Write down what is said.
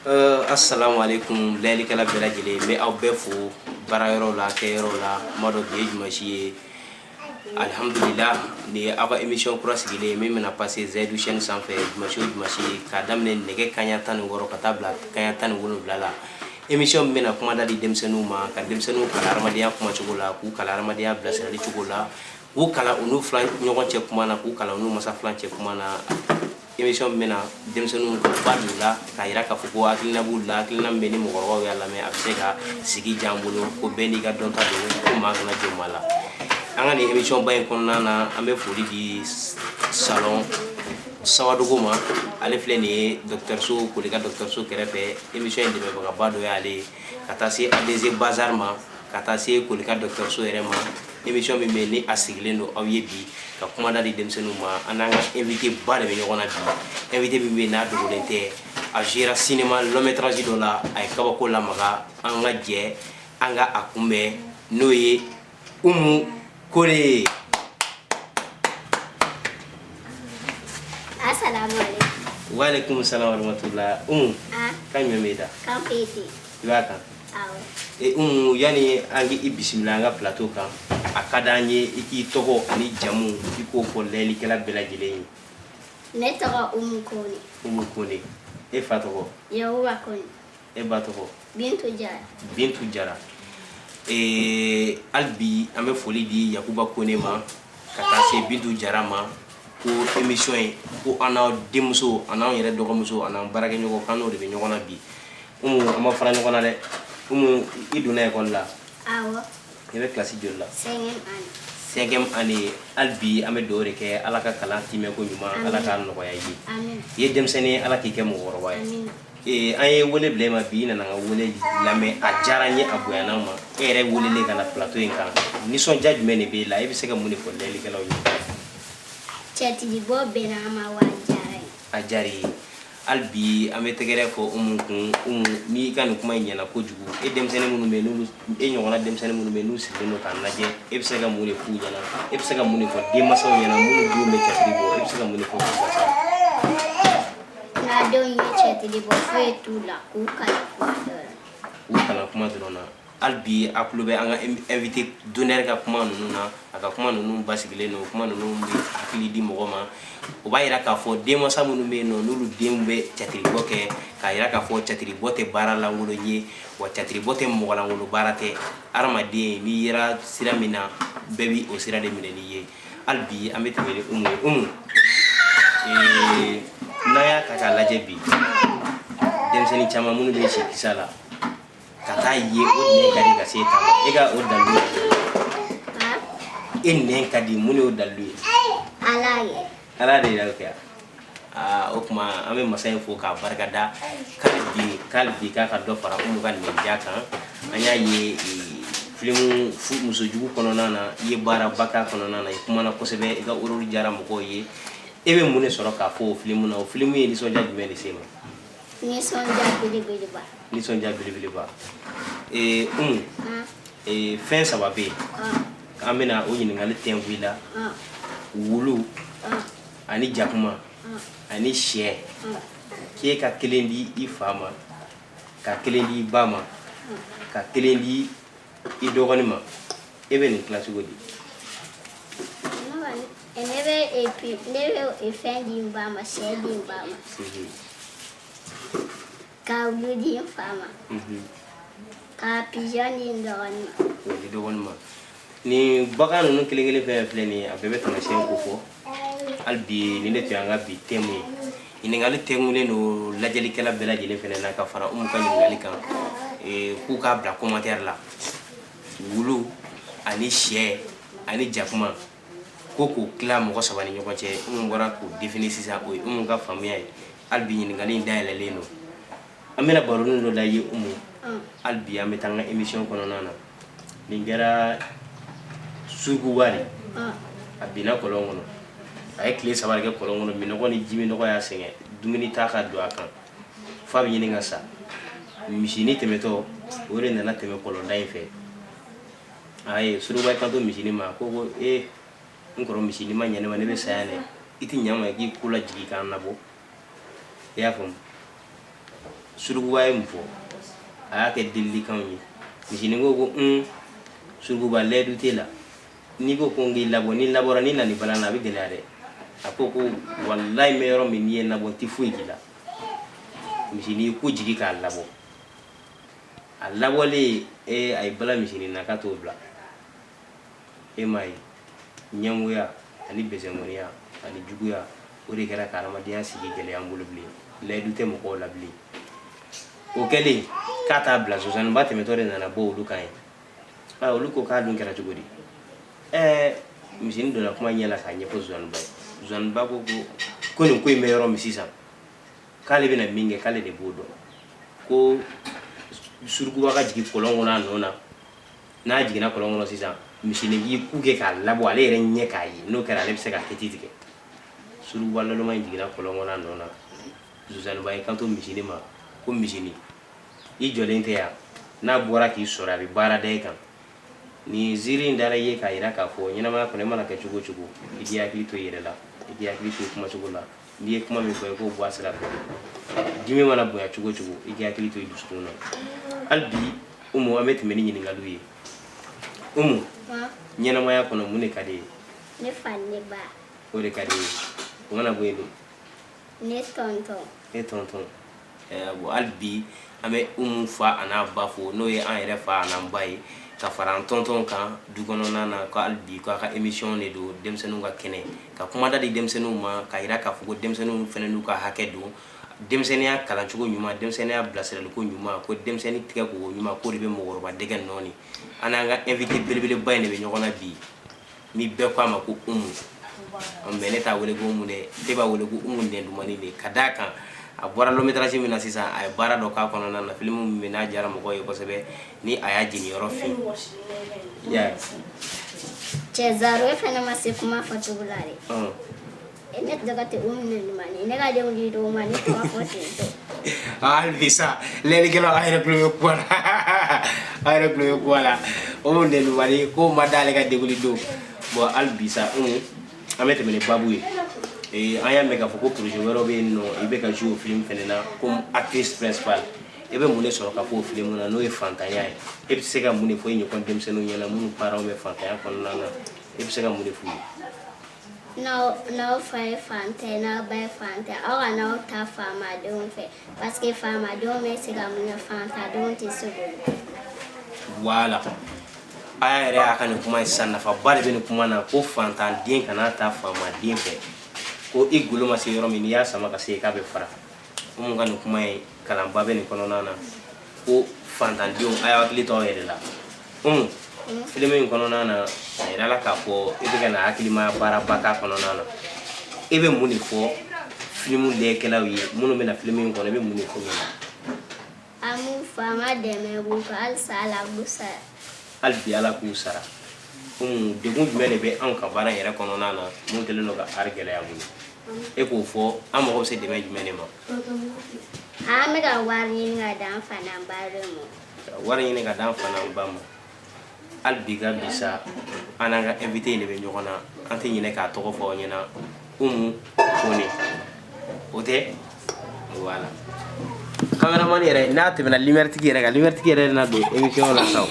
Assalamu alaikum, layɛlikɛla bɛɛ lajɛlen, n bɛ aw bɛɛ fo baarayɔrɔ la, kɛyɔrɔ la. N b'a dɔn bi ye dimanche ye. Alhamdulillah, nin ye aw ka émission kura sigilen ye min bɛna passer Zayidu chaîne sanfɛ dimanche o dimanche, k'a daminɛ nɛgɛ kanɲɛ 16 ka taa bila kanɲɛ 17 la. Émission min bɛna kuma da di denmisɛnninw ma, ka denmisɛnninw kalan hadamadenya kumacogo la, k'u kalan hadamadenya bilasirali cogo la, k'u kalan u n'u filan ɲɔgɔn cɛ kuma na, k'u kalan u n'u masa filan cɛ kuma na. Émission min bɛna denmisɛnninw ba don la k'a jira k'a fɔ ko hakilina b'u la, hakilina min bɛ ni mɔgɔkɔrɔbaw y'a lamɛn, a bɛ se ka sigi diya an bolo. Ko bɛɛ n'i ka dɔnta don, ko maa kana jɔ maa la. An ka nin émission ba in kɔnɔna na, an bɛ foli di salon Sawadogo ma. Ale filɛ nin ye dɔgɔtɔrɔso, Kolika dɔgɔtɔrɔso kɛrɛfɛ. Émission in dɛmɛbagaba dɔ y'ale ye, ka taa se ADC Bazar ma, ka taa se Kolika dɔgɔtɔrɔso yɛrɛ ma. Émission min bɛ yen ni a sigilen don aw ye bi ka kuma da di denmisɛnninw ma, an n'an ka invité ba de bɛ ɲɔgɔn na bi. Invité min bɛ yen n'a dogolen tɛ, a jouera cinéma long métrage dɔ la, a ye kabako lamaga. An ka jɛ an ka a kunbɛn, n'o ye Umu Kone ye. Assalamu alaikum. Waaleykum salam wa rahmatullah. Umu, kan jumɛn b'i da? Kan fete. I b'a kan? Awɔ. E Umu, yani an k'i bisimila an ka plateau kan, a ka d'an ye i k'i tɔgɔ ani jamu, i k'o fɔ layɛlikɛla bɛɛ lajɛlen ye. Ne tɔgɔ Umu Kone. Umu Kone. E fa tɔgɔ? Yakuba Kone. E ba tɔgɔ? Bintu Jara. Bintu Jara. Ee, hali bi an bɛ foli di Yakuba Kone ma, ka taa se Bintu Jara ma, ko émission ye ko an n'aw denmuso, an n'anw yɛrɛ dɔgɔmuso, an n'an baarakɛɲɔgɔn, k'an n'o de bɛ ɲɔgɔn na bi. Umu, an ma fara ɲɔgɔn na dɛ. Umu, i donna ekɔli la? Awɔ. I bɛ kilasi joli la? Cinquième année. Cinquième année. Hali bi an bɛ dugawu de kɛ, Ala ka kalan timɛ ko ɲuman, Ala k'a nɔgɔya i ye. Amin. I ye denmisɛnnin ye, Ala k'i kɛ mɔgɔkɔrɔba ye. Amin. Ee, an ye wele bila e ma bi, i nana an ka wele lamɛn, a diyara n ye, a bonyana n ma. E yɛrɛ welelen ka na plateau in kan, nisɔndiya jumɛn de b'e la? E bɛ se ka mun de fɔ layɛlikɛlaw ye? Cɛtiribɔ bɛnna an ma wa, a diyara n ye. A diyara i ye. Hali bi an bɛ tɛgɛrɛ fɔ Umu kun. Umu, n'i ka nin kuma in ɲɛna kojugu, e denmisɛnnin minnu bɛ yen n'olu e ɲɔgɔnna denmisɛnnin minnu bɛ yen n'u sigilen don k'an lajɛ, e bɛ se ka mun de f'u ɲɛna? E bɛ se ka mun de fɔ denmansaw ɲɛna minnu denw bɛ cɛtiri bɔ? E bɛ se ka mun de fɔ k'u bilasira? N'a denw ye cɛtiri bɔ, foyi t'u la, k'u kalan kuma dɔrɔn. K'u kalan kuma dɔrɔn na. Hali bi a tulo bɛ an ka invité d'honneur ka kuma ninnu na. A ka kuma ninnu basigilen don, kuma ninnu bɛ hakili di mɔgɔ ma. O b'a yira k'a fɔ denmansa minnu bɛ yen nɔ, n'olu denw bɛ catiribɔ kɛ, k'a yira k'a fɔ catiribɔ tɛ baara lankolon ye, wa catiribɔ tɛ mɔgɔ lankolon baara tɛ. Hadamaden, n'i yera sira min na, bɛɛ bi o sira de minɛ n'i ye. Hali bi an bɛ tɛmɛ ni Umu ye. Umu, n'an y'a ta k'a lajɛ bi, denmisɛnnin caman minnu bɛ si kisa la ka taa ye, o nɛn ka di ka se e ta ma. E ka o dalilu ye jumɛn ye? E nɛn ka di, mun y'o dalilu ye? Ala ye. Ala de y'a kɛ. Aa, o tuma an bɛ masa in fo k'a barikada k'ale bi k'a ka dɔ fara Umu ka nɛndiya kan. An y'a ye filimu Musojugu kɔnɔna na, i ye baaraba k'a kɔnɔna na, i kumana kosɛbɛ, i ka rôle diyara mɔgɔw ye. E bɛ mun de sɔrɔ k'a fɔ o filimu na? O filimu ye nisɔndiya jumɛn de se ma? Nisɔndiya belebeleba. Nisɔndiya belebeleba. Ee Umu, ee, fɛn saba bɛ yen, an bɛna o ɲininkali tɛnku i la: wulu ani jakuma ani sɛ. K'e ka kelen di i fa ma, ka kelen di i ba ma, ka kelen di i dɔgɔnin ma, e bɛ nin tila cogo di? Ne bɛ fɛn di n ba ma, sɛ di n ba ma, ka wulu di n fa ma, ka pigeon di n dɔgɔnin ma. K'o di dɔgɔnin ma. Nin bagan ninnu kelen kelen fɛn filɛ nin ye, a bɛɛ bɛ taamasiyɛn ko fɔ. Hali bi nin de tun y'an ka bi thème ye. Ɲininkali tɛnkunnen don lajɛlikɛla bɛɛ lajɛlen fɛnɛ na, ka fara Umu ka ɲininkali kan, k'u k'a bila commentaire la: wulu ani sɛ ani jakuma, ko k'o tila mɔgɔ saba ni ɲɔgɔn cɛ. Umu bɔra k'o définir sisan, o ye Umu ka faamuya ye. Hali bi ɲininkali in dayɛlɛlen don. An bɛna baronin dɔ da i ye, Umu. Hali bi an bɛ taa an ka émission kɔnɔna na. Nin kɛra surukuba de, a binna kɔlɔn kɔnɔ, a ye tile 3 de kɛ kɔlɔn kɔnɔ. Minɔgɔ ni jiminɔgɔ y'a sɛgɛn, dumuni t'a ka don a kan, f'a bɛ ɲini ka sa. Misinin tɛmɛtɔ, o de nana tɛmɛ kɔlɔnda in fɛ. A ye surukuba kanto misinin ma ko e n kɔrɔ misi, n'i ma ɲɛ ne ma, ne bɛ saya dɛ, i tɛ ɲa n ma k'i ko lajigin k'an nabɔ. I y'a faamu? Surukuba ye mun fɔ? A y'a kɛ delilikanw ye. Misinin ko ko un, surukuba, layidu t'e la. N'i ko ko n k'i labɔ, ni n labɔra, n'i nana balan na, a bɛ gɛlɛya dɛ. A ko ko walayi, n bɛ yɔrɔ min, n'i ye n labɔ, n tɛ foyi k'i la. Misinin y'i ku jigi k'a labɔ. A labɔlen, ee, a ye bala misinin na k'a t'o bila. E m'a ye, ɲɛngoya ani bɛsɛnkɔniya ani juguya, o de kɛra ka adamadenya sigi gɛlɛya an bolo bilen. Layidu tɛ mɔgɔw la bilen. O kɛlen k'a t'a bila, sonsanninba tɛmɛtɔ de nana bɔ olu kan ye. Aa, olu ko k'a dun kɛra cogo di? Ɛɛ, misinin donna kuma ɲɛ la k'a ɲɛfɔ sonsanninba ye. Sonsanninba ko ko ko nin ko in bɛ yɔrɔ min sisan, k'ale bɛna min kɛ, k'ale de b'o dɔn. Ko surukuba ka jigin kɔlɔn kɔnɔ a nɔ na. N'a jiginna kɔlɔn kɔnɔ sisan, misinin k'i ku kɛ k'a labɔ, ale yɛrɛ ɲɛ k'a ye. N'o kɛra, ale bɛ se ka kiti tigɛ. Surukuba laloma in jiginna kɔlɔn kɔnɔ a nɔ na. Sonsanninba y'i kanto misinin ma ko misinin, i jɔlen tɛ yan, n'a bɔra k'i sɔrɔ, a bɛ baara da i kan. Nin ziiri in dara i ye k'a jira k'a fɔ ɲɛnamaya kɔnɔ, i mana kɛ cogo o cogo, i k'i hakili to i yɛrɛ la, i k'i hakili to i kumacogo la. N'i ye kuma min fɔ, i k'o bɔ a sira fɛ. Dimi mana bonya cogo o cogo, i k'i hakili to i dusukun na. Hali bi, Umu, an bɛ tɛmɛ ni ɲininkaliw ye. Umu, ɲɛnamaya kɔnɔ, mun de ka di ye? Ne fa ni ne ba. O de ka di ye. O mana bɔ yen dun? Ne tɔntɔn. E tɔntɔn. Bon, hali bi an bɛ Umu fa a n'a ba fo, n'o ye an yɛrɛ fa an'an ba ye, ka fara an tɔntɔn kan du kɔnɔna na, ko hali bi ko a ka émission de don, denmisɛnninw ka kɛnɛ, ka kumada di denmisɛnninw ma, ka yira k'a fɔ ko denmisɛnninw fana n'u ka hakɛ don, denmisɛnninya kalancogo ɲuman, denmisɛnninya bilasiraliko ɲuman, ko denmisɛnnin tigɛ koko ɲuman, k'o de bɛ mɔgɔkɔrɔba dɛgɛ nɔɔni. An n'an ka invité belebeleba in de bɛ ɲɔgɔn na bi, ni bɛɛ ko a ma ko Umu. Mais ne t'a wele ko Umu dɛ, ne b'a wele ko Umu Nɛndumani de, ka d'a kan a bɔra long métrage min na sisan, a ye baara dɔ k'a kɔnɔna na, film min n'a diyara mɔgɔw ye kosɛbɛ, ni a y'a jeniyɔrɔ fin. Cɛ Zaro, e fana ma se kuma fɔcogo la dɛ. Ne tɔgɔ tɛ Umu Nɛndumani, ne ka denw di o ma, ne tɔgɔ fɔ ten tɔ. Hali bi sa, lɛlikɛlaw, a yɛrɛ tulo bɛ kuma la, a yɛrɛ tulo bɛ kuma la. Umu Nɛndumani ko ma d'ale ka deguli don. Bon, hali bi sa, Umu, an bɛ tɛmɛ ni babu ye. An y'a mɛn k'a fɔ ko projet wɛrɛw bɛ yen nɔ, i bɛ ka jouer o film fɛnɛ na comme actrice principale. E bɛ mun de sɔrɔ ka fɔ o film na, n'o ye fantanya ye? E bɛ se ka mun de fɔ i ɲɔgɔn denmisɛnninw ɲɛna minnu parents bɛ fantanya kɔnɔna na? E bɛ se ka mun de f'u ye? N'aw fa ye fantan ye, n'aw ba ye fantan ye, aw ka n'aw ta faamadenw fɛ, parce que faamadenw bɛ se ka mun kɛ, fantandenw tɛ se k'olu kɛ. Voilà, a y'a yɛrɛ y'a ka nin kuma ye sisan, nafaba de bɛ nin kuma na, ko fantanden kana ta faamaden fɛ, ko i golo ma se yɔrɔ min, n'i y'a sama ka se yen, k'a bɛ fara. Mun ka nin kuma ye, kalanba bɛ nin kɔnɔna na, ko fantandenw, a y'aw hakili to aw yɛrɛ la. Umu, film in kɔnɔna na, a yirala k'a fɔ i bɛ ka na hakilimaya baaraba k'a kɔnɔna na. E bɛ mun de fɔ film lajɛkɛlaw ye minnu bɛna film in kɔnɔ? I bɛ mun de fɔ ɲɛna? An b'u fɔ, an ka dɛmɛ b'u kan halisa, Ala k'u sara. Hali bi, Ala k'u sara. Umu, degun jumɛn de bɛ anw ka baara in yɛrɛ kɔnɔna na, mun kɛlen don ka art gɛlɛya bolo? E k'o fɔ, an mago bɛ se dɛmɛ jumɛn de ma? An bɛ ka wari ɲini ka d'an fa n'an ba de ma. Ka wari ɲini ka d'an fa n'an ba ma. Hali bi ka bi sa, an n'an ka invité in de bɛ ɲɔgɔn na, an tɛ ɲinɛ k'a tɔgɔ fɔ aw ɲɛna, Umu Kone, o tɛ? Voilà, cameraman yɛrɛ n'a tɛmɛna lumière tigi yɛrɛ kan, lumière tigi yɛrɛ na don émission la sa o.